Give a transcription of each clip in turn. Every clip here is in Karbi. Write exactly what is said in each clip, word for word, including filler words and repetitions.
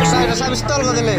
Usai rasa pistol ko dele.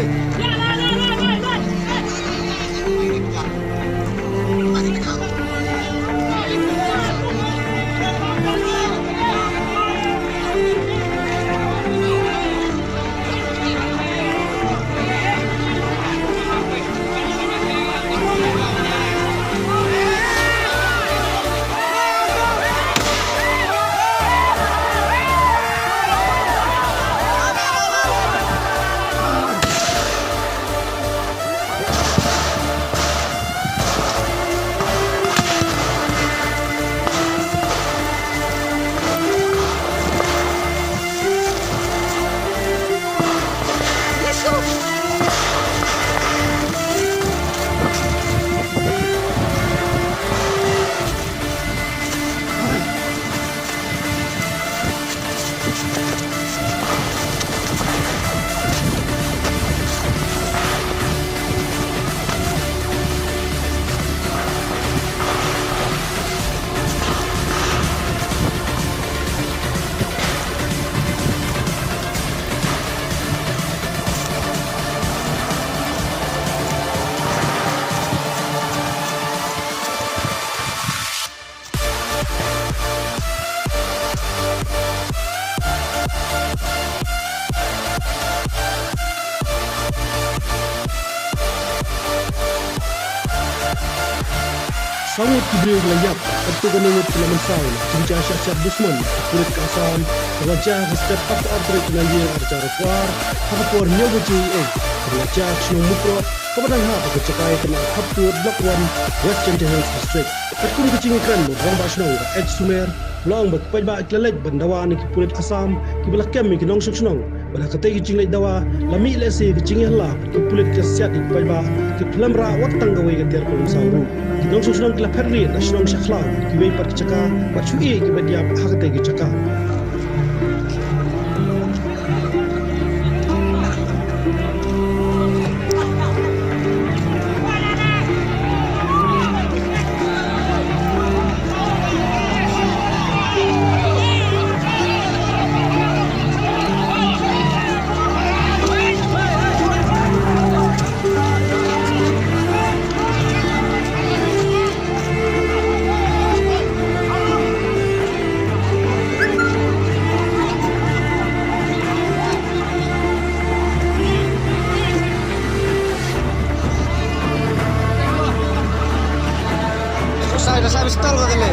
Sangot kibrew la yap, atu kanungot kila mansai, chingcha shashar dusman, purit ka Assam, raja hastet ap artrik na yer archar kuar, hapor nyogo ji eh, raja shnong Mukroh, kapadang ha pakechakai kena hapur Block one, West Jaintia Hills District. Akum kachingkren lo rong ba shnong H Sumer, long ba kepait ba iklalek ban dawa ni kipulit Assam, kibala kem mi kinong shnong shnong, bala kate kichinglek dawa, lami lesi kachinghala, kipulit kasiat ikpait ba, kiphlem ra wat tang kawei kater kolom sauru. Kinong shnong shnong kila pherri, na shnong shakhla, kiwei par kichaka, bat shui kibat yap hakate kichaka. Usai, usai pistol ko dele.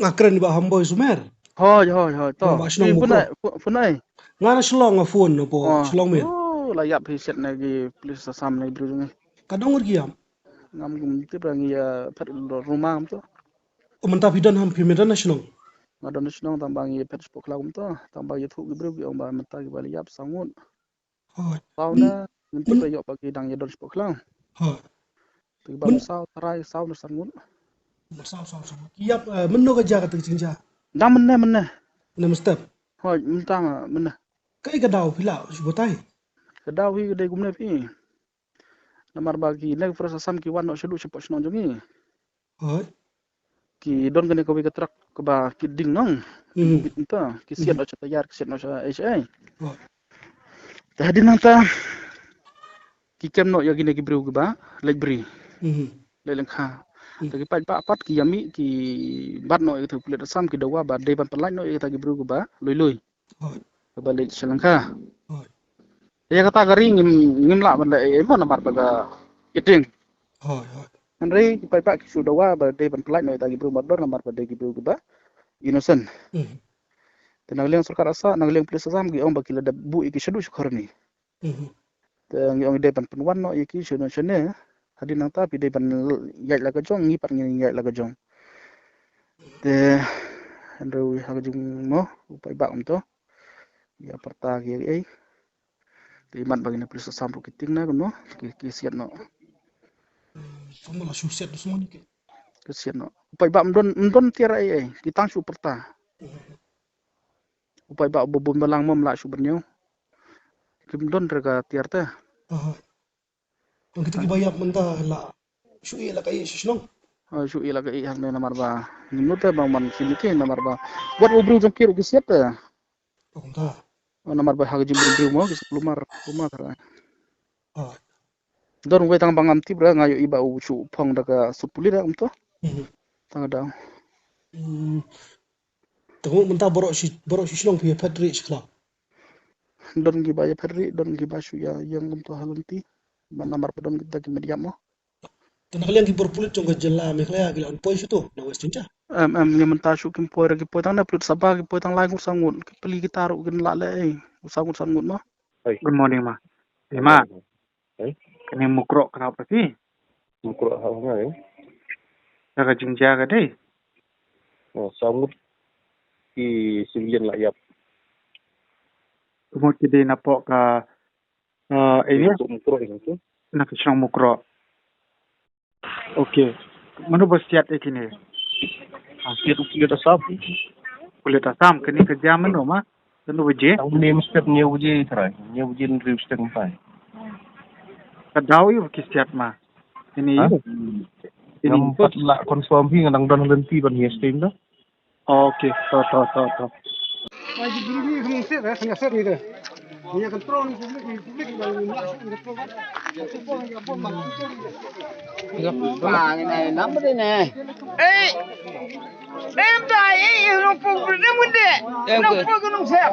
Akren ba Hamboi Sumer. Hoi, hoi, hoi, to. Ba shnong Mukroh. Phone ai, pho-, phone ai. Ngan shlong a phone no po, oh, shlong mir. Oh, la yap hi set na ki police Assam na bru ngi. Kadong ur ki yam. Ngam kum tip ra ngi ya phet lo rumang to. O mynta phi don ham, phi me don na shnong. Nga don shnong tang bang ye phet spok la kum to, tang bang ye thu ki bru ki ong ba mynta ki ba la yap sangun. Hoi. Saw ne, nginti, men- pajok pagi dang ya don sepok lang. Hoi. Tiba men- saw, tarai saw ne sangun. Saw, saw, saw. Iyap, eh, meno kaja kata kachingja. Dang mene, mene. Mene mestep. Hoi, mentang, mene. Kai kedau phi la, subotai. Kedau hi kedai gumne phi. Namar ba ki nek Forest Assam kevan-o selu chepo chenong jongji. Hoi. Kedon kene kave ke truck keba keding nong. Hmm. Bit enta, kesiat, hmm, no cha tayar, kesiat no cha H I. Hoi. Te hadi nangta kekim no ya kene kebrew keba, lek bri. Hmm. Lek lengkha. Hmm. Te kepait ba apat kiyami kebat no ya kethe pulit Assam kedawa ba dei ban palait no ya kethe kebrew keba, lui lui. Hoi. Kebalik selengkha. Hoi. Ya kata gari ngim, ngim la ban le, eh, mo namar ba keding. Hoi, hoi. Anre kepait ba kesu dawa ba dei ban palait no ya ta kebrew mardor namar ba dei kebrew keba innocent. Hmm. Te nangliang sorkar asai, nangliang police asai ke-ong ba kila da bu iki sedu sekhor ni. Hmm. Te ngi-ong dei ban pen van no iki sene sene. Hadi nangta pi dei ban yai la kejong, ngi pat ngi yai la kejong. Te anre ha kejung mo, upai ba um to. Ya parta ke ei. Te imat bagi na police Assam ru kiting na kuno, ke, kesiat no. Kamu la suset tu semua ni ke. Kesiat no. Upai ba mdon, mdon tiar ei ei, kitang su parta. Upai ba bobon balang mom la su bernyo. Kimdon rega tiar te. Aha. Tong kita kibayap menta la. Su-i la kai su chenong. Oh, su-i la kai hang ne namar ba. Ninu te bang man sini ke namar ba. Buat ubri jong kiru kesiat te. Tong ta. Oh, namar ba ha kejim bri mo kis lumar, lumar thara. Ah. Don we tang bang am tip ra ngayo iba u su phong da ka su puli ra um to. Mhm. Tang da. Hmm. Tengok menta borok si, borok si chenong phi phet ri si khlap. Don kiba ya phet ri, don kiba su ya yang kum to halanti. Mana mar pedon kita ki mediam mo. Tena kaliang ki bor pulit jong ke jela Meghalaya kila un poi su to, na West India. Em, em, ngi menta su kim poi ra ki poi tang na pulit saba ki poi tang lai ngur sangun, ki peli kita ru kin la le, eh, ngur sangun sangun mo. Hoi. Good morning, ma. Eh, ma. Hoi. Kene Mukroh kerap pasti. Mukroh ha ngai. Jaga jingja ka dei. Oh, sangut ki civilian la yap. Kumut ki dei napo ka, eh, ini. Itu Mukroh ini tu. Na kecil Mukroh. Okay. Manu bersiat eh kini. Ah, siat, siat asap. Kulit asam kini kerja manu ma. Tangte baje? Tangte nem step new baje try. New baje nri step empat. Kadau yo kesiat ma. Ini. Ha? Ini. Yang empat la confirm hi nang don lenti ban yes team dah. Okay, to, to, to, to. Bang ini number ini. Eh. Em ta, eh, eh, nung pung, nung pung, nung sep.